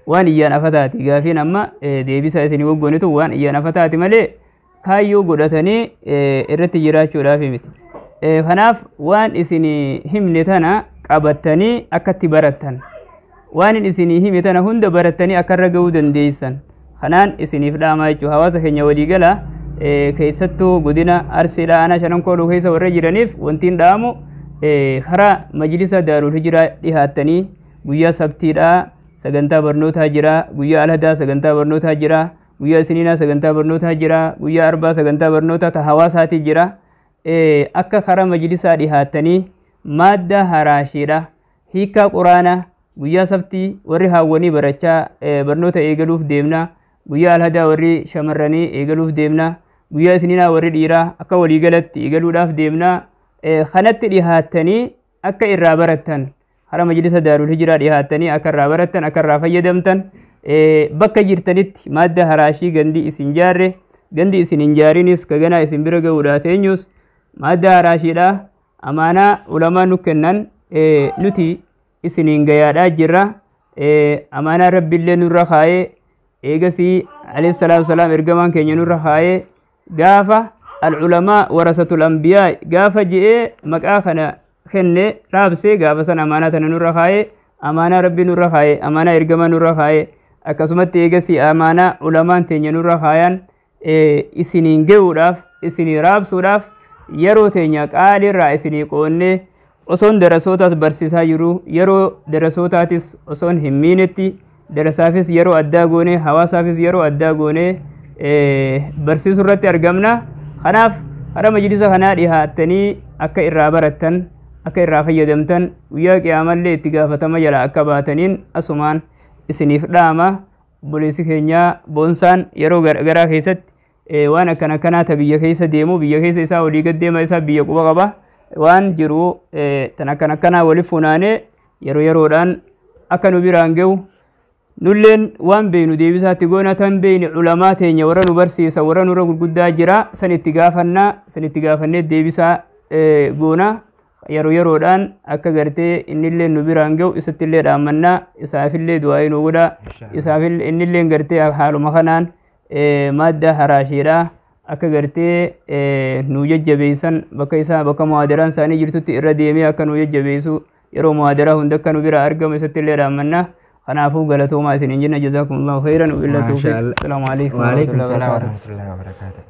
Waan iyyaan afataati gaafiin amma deebisaa isinii waggoonitu waan iyyaan afataati malee kaayyoo godhatanii irratti jiraachuudhaaf miti. Kanaaf waan isinii himne tana qabattanii akkatti barattan, waan isinii hime tana hunda barattanii akka irra ga'uu dandeessan kanaan isiniif dhaamaa jechuudha. Hawaasa keenya waliigala, keessattuu godina Arsiidha aanaa Shanan Kooluu keessa warra jiraniif wantiin dhaamu, karaa majlisa Daarul Hijiraa dhihaattanii guyyaa sabtiidhaa sagantaa barnootaa jira, guyyaa alhadaa sagantaa barnootaa jira, guyyaa isiniinaa sagantaa barnootaa jira, guyyaa arbaa sagantaa barnootaa ta hawaasaati jira. Akka karaa majlisaa dhihaattanii maaddaa haraashiidha, hiikaa quraanaa guyyaa sabtii warri haawwanii barachaa barnoota eegaluuf deemna, guyyaa alhadaa warri shamarranii eegaluuf deemna, guyyaa isiniinaa warri dhiiraa akka waliigalatti eegaluudhaaf deemna. Kanatti dhihaattanii akka irraa barattan, hara majlisa Daarul Hijiraa dhihaattanii akka irraa barattan, akka irraa fayyadamtan, bakka jirtanitti madda haraashii gandi isin jaarre, gandi isin hin jaarinis kaganaa isin bira ga'uudhaa teenyus madda haraashiidha amaanaa ulamaa nu kennan nuti isiniin gayaadhaa jirra. Amaanaa Rabbiillee nurra kaayee, eegasii alayhi salaatu wasalaam ergamaan keenya nurra kaayee, gaafa alculamaa warasatul anbiyaa gaafa je'ee maqaa kana kenne raabsee, gaafa san amaanaa tana nurra kaayee, amaanaa Rabbi nurra kaayee, amaanaa ergamaa nurra kaayee, akkasumatti eegasii amaanaa ulamaan teenya nurra kaayan isiniin ga'uudhaaf, isinii raabsuudhaaf yeroo teenya qaaliirraa isinii qoonnee, osoon darasootaas barsiisaa jiru yeroo darasootaatis osoon hin miinetti, darasaafis yeroo addaa goonee, hawaasaafis yeroo addaa goonee barsiisuu irratti argamna. Kanaaf hara majlisa kanaa dhihaattanii akka irraa barattan, akka irraa fayyadamtan, guyyaa qiyaamallee itti gaafatama jala akka baataniin asumaan isiniif dhaama. Obboleessi keenyaa Boonsaan yeroo garaa keessatti waan akkana akkanaa ta biyya keessa deemu, biyya keessa isaa olii gad deema, isaa biyya quba qaba waan jiru tan akkana akkanaa waliif funaanee yeroo yeroodhaan akka nu biraan ga'u, nulleen waan beeynu deebisaatti goona. Tan beeyne ulamaa teenya warra nu barsiisa, warra nurra gurguddaa jira, san itti gaafannaa, san itti gaafannee deebisaa goona. Yeroo yeroodhaan akka gartee innillee nu biraan ga'u isattillee dhaammannaa, isaafillee du'aa'ii nu godhaa. Isaafillee innillee gartee haaluma kanaan madda haraashiidha akka gartee nu jajjabeessan, bakka isaa bakka muhaadaraan isaanii jirtutti irra deemee akka nu jajjabeessu, yeroo muhaadaraa hunda akka nu bira argamu isattillee dhaammannaa. Kanaafuu galatoomaa isiniin jenna. Jazaakumullahu khayran, wabillahi tawfiiq. Assalaamu alaikum Waalaikum salaam warahmatullahi wabarakaatuh.